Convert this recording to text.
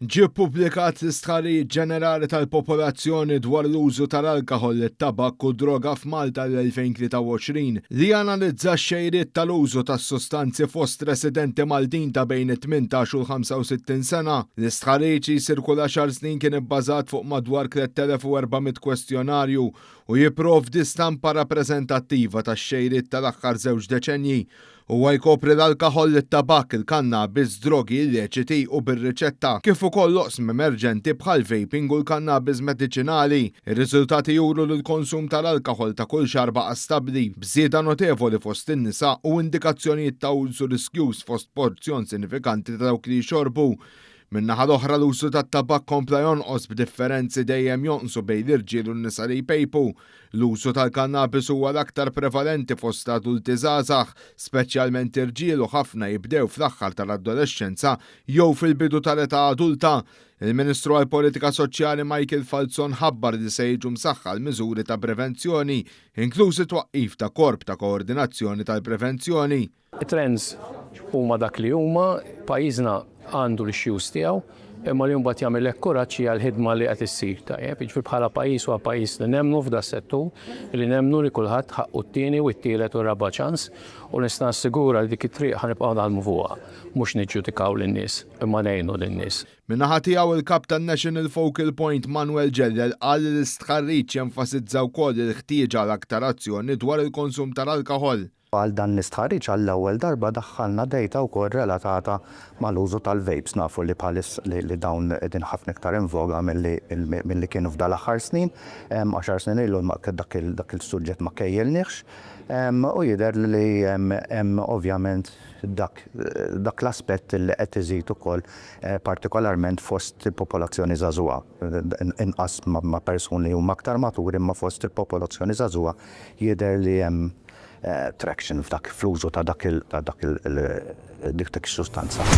Ġie ppubblikat l-Istħarriġ Ġenerali tal-Popolazzjoni dwar l-użu tal-alkoħol, it-tabakk u d-droga f'Malta l-2023, li janalizza x-xejriet tal-użu tas-sustanzi fost residenti Maltin ta' bejn it-18 u l-65 sena. L-istħarriġ li jsir kull għaxar snin kien ibbażat fuq madwar 3,400 kwestjonarju u jipprovdi stampa rappreżentattiva tax-xejriet tal-aħħar żewġ deċennji. Huwa jkopri l-alkaħol, it-tabakk, il-kannabis, drogi illeċiti u bir-riċetta, kif ukoll oqsma emerġenti bħall-vaping u l-kannabis mediċinali. Ir-riżultati juru li l-konsum tal-alkaħol ta' kull xahar baqa' stabbli, b'żieda notevoli fost in-nisa u indikazzjonijiet ta' użu riskjuż fost porzjon sinifikanti ta' dawk li jxorbu. Min-naħa l-oħra l-użu tat-tabakk kompla jonqos b'differenzi dejjem jonqsu bejn l-irġiel u n-nisa li jpejpu. L-użu tal-kannabis huwa l-aktar prevalenti fost adulti żgħażagħ, speċjalment irġiel u ħafna jibdew fl-aħħar tal-adolexxenza jew fil-bidu tal-età adulta. Il-Ministru għall-Politika Soċjali Michael Falzon ħabbar li se jiġu msaħħa l-miżuri ta' prevenzjoni, inkluż it-twaqqif ta' korp ta' koordinazzjoni tal-prevenzjoni. It-trends huma dak li huma, pajjiżna għandu l-issues tiegħu, imma li mbagħad jagħmillek kuraġġ hija l-ħidma li qed issir, tajjeb, jiġifieri bħala pajjiż huwa pajjiż li nemmnu f'das-settur, li nemmnu li kulħadd ħaqqu t-tieni u t-tielet u r-raba' ċans u nista' nassigura li dik it-triq ħa nibqgħu naħdmu fuqha, mhux niġġudikaw lin-nies, imma ngħinu lin-nies. Min-naħa tiegħu il-Kap tan-National Focal Point Manuel Gellel qal li l-istħarriġ jenfasizza wkoll il-ħtieġa għal aktar azzjoni dwar il-konsum tal-alkoħol. Għal dan l-istħarriġ għall-ewwel darba daħħalna data wkoll relatata mal-użu tal-vapes. Nafu li bħaliss li dawn qegħdin ħafna iktar in voga milli milli kienu f'dal-aħħar snin. Għaxar snin ilu dak dak il-suġġett ma kejjilniehx. U jidher li hemm ovvjament dak dak l-aspett li qed iżid ukoll partikolarment fost il-popolazzjoni żagħżugħa. Inqas ma' persuni li huma aktar maturi imma fost il-popolazzjoni żagħżugħa jidher li hemm traction f'dak fl-użu ta' dak il ta' dak il dik dik is-sustanza.